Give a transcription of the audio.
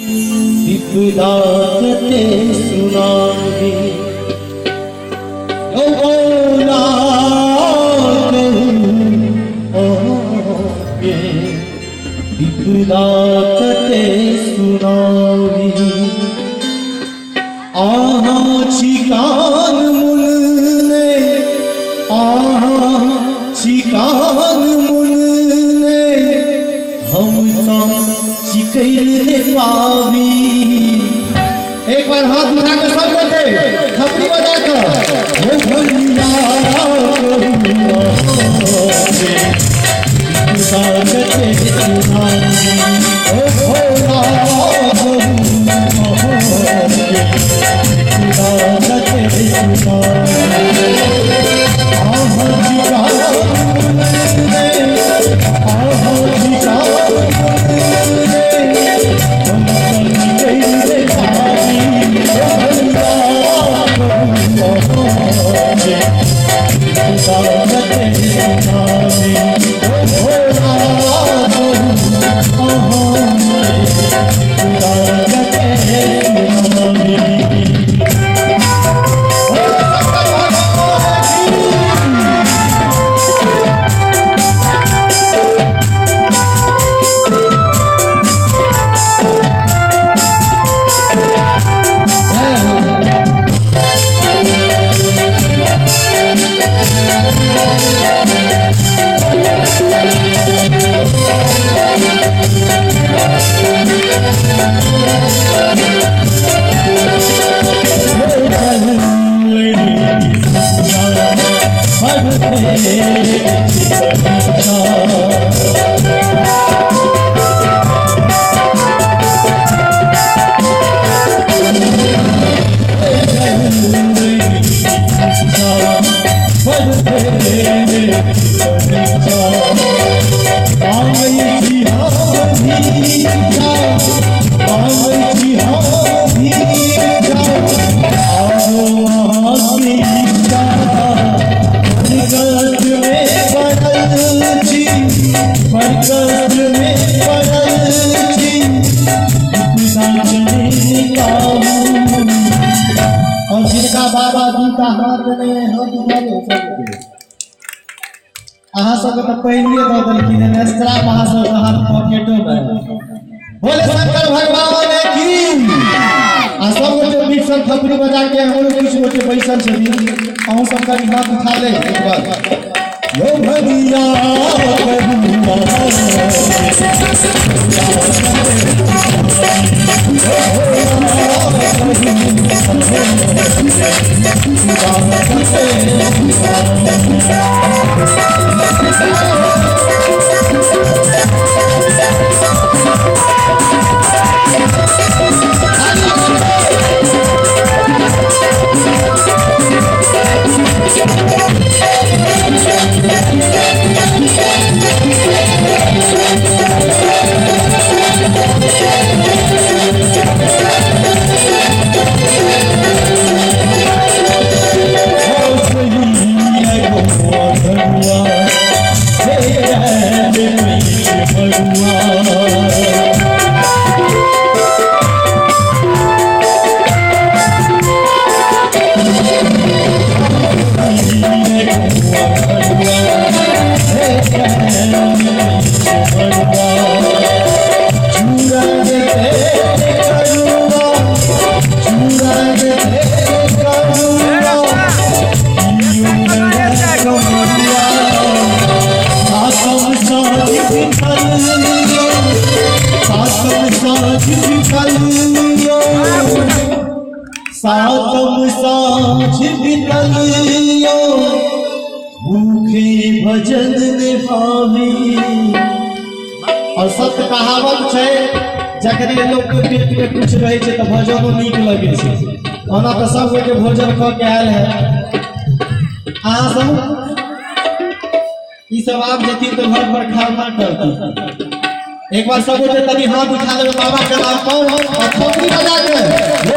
विपदा कते सुनाबी ओ भोला अहाँके विपदा कते सुनाबी। अहाँ छी कान मुनने, अहाँ छी कान मुनने, हम तऽ चिकैर ने पाबी। एक बार हाथ उठा के सब गोटे थपड़ी बजा कर ओ भैया ओ भोला और जिनका बाबा दूटा हाथ में हाथ उठा ले सबके। अहाँ सबके तऽ पहिलिए दऽ देलखिन हन स्क्रैप, अहाँ सबके हाथ पॉकेटो में। बोले शंकर भगवान की। आ सब गोटे बीच सब थपड़ी बजा के हमरो किछु गोटे बैसल छथिन, अहूँ सब कनि हाथ उठा ले एक बार। यो भैया सातम साँझ बितलियो भूखे भजन निभावी। और सत्य कहावत छै, जखने लोक के पेट में कुछ रहे छै तऽ भजनो नीक लगे छै। ओना तऽ सब गोटे भोजन कऽ के आयल है, अहाँ सब ई सब आब जेथिन तऽ घर पर खाना करती। एक बार सब गोटे तनी हाथ उठा लेबै बाबा के नाम पर और थपड़ी बजा के ओ